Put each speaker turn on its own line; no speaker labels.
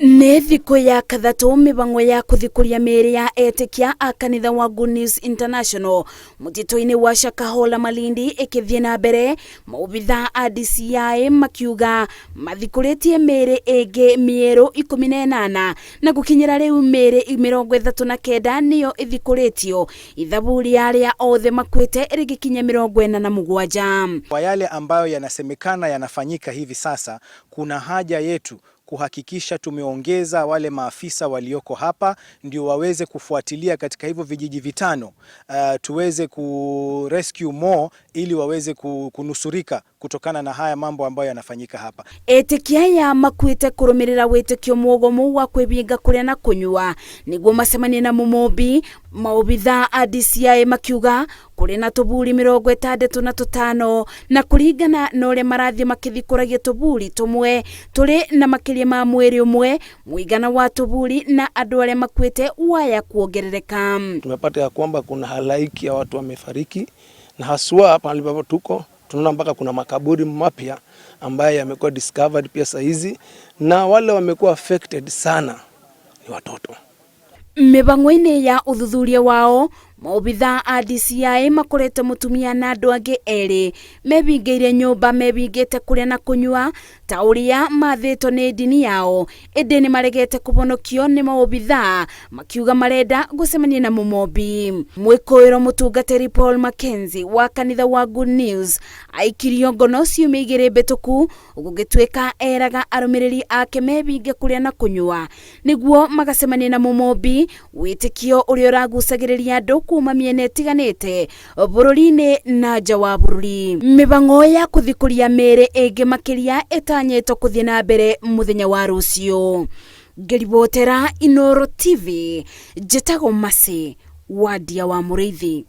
Nĩ thikũ ya kathatũ mĩbang'o ya kũthikũria mĩĩrĩ ya etĩkia a kanitha wa Good News International mũtitũ-inĩ wa Shakahola Malindi ĩkĩthiĩ na mbere, maobithaa a DCI makiuga mathikũrĩtie mĩĩrĩ ĩngĩ mĩerũ 18 na gũkinyĩra rĩu mĩĩrĩ 39 nĩyo ĩthikũrĩtio, ithabu rĩa arĩa othe makuĩte rĩgĩkinya 47.
Kwa yale ambayo yanasemekana yanafanyika hivi sasa, kuna haja yetu kuhakikisha tumeongeza wale maafisa walioko hapa ndio waweze kufuatilia katika hivyo vijiji vitano, tuweze ku rescue more ili waweze kunusurika kutokana na haya mambo ambayo yanafanyika hapa.
Etĩkia aya makuĩte kũrũmĩrĩra wĩtĩkio mwogomu wa kwĩbinga kũrĩa na kũnyua nĩguo macemanie na mũmũmbi. Maobithaa a DCI makiuga kũrĩ na tũburi 65 na kũringana na ũrĩa marathiĩ makĩthikũragia tũburi tũmwe tũrĩ na makĩria ma mwĩrĩ ũmwe, mũigana wa tũburi na andũ arĩa makuĩte waya kuongerereka.
Tumepata ya kwamba kuna halaiki ya watu wamefariki, na haswa hapa ambapo tuko tunaona mpaka kuna makaburi mapya ambayo yamekuwa discovered pia saizi, na wale wamekuwa affected sana ni watoto.
Mĩbang'o-inĩ ya ũthuthuria wao, maobithaa a DCI makorete mũtumia na andũ angĩ erĩ mebingĩire nyũmba mebingĩte kũrĩa na kũnyua ta ũrĩa mathĩtwo nĩ ndini yao, ĩndĩ nĩ maregete kũbonokio nĩ maobithaa makiuga marenda gũcemania na mũmombi. Mwĩkũĩro mũtungatĩri Paul Mackenzie wa kanitha wa Good News aikirio ngono ciumia 2 mbĩtũku gũgĩtuĩka eraga arũmĩrĩri ake mebinge kũrĩa na kũnyua nĩguo magacemania na mũmombi, wĩtĩkio ũrĩa ũragucagĩrĩria andũ kuma mĩena ĩtiganĩte bũrũri-inĩ na nja wa bũrũri. Mĩbang'o ya kũthikũria mĩĩrĩ ĩngĩ makĩria ĩtanyĩtwo kũthiĩ na mbere mũthenya wa rũciũ. Ngĩribotera Inooro TV, njĩtagwo Mercy Wandia wa Mũrĩithi.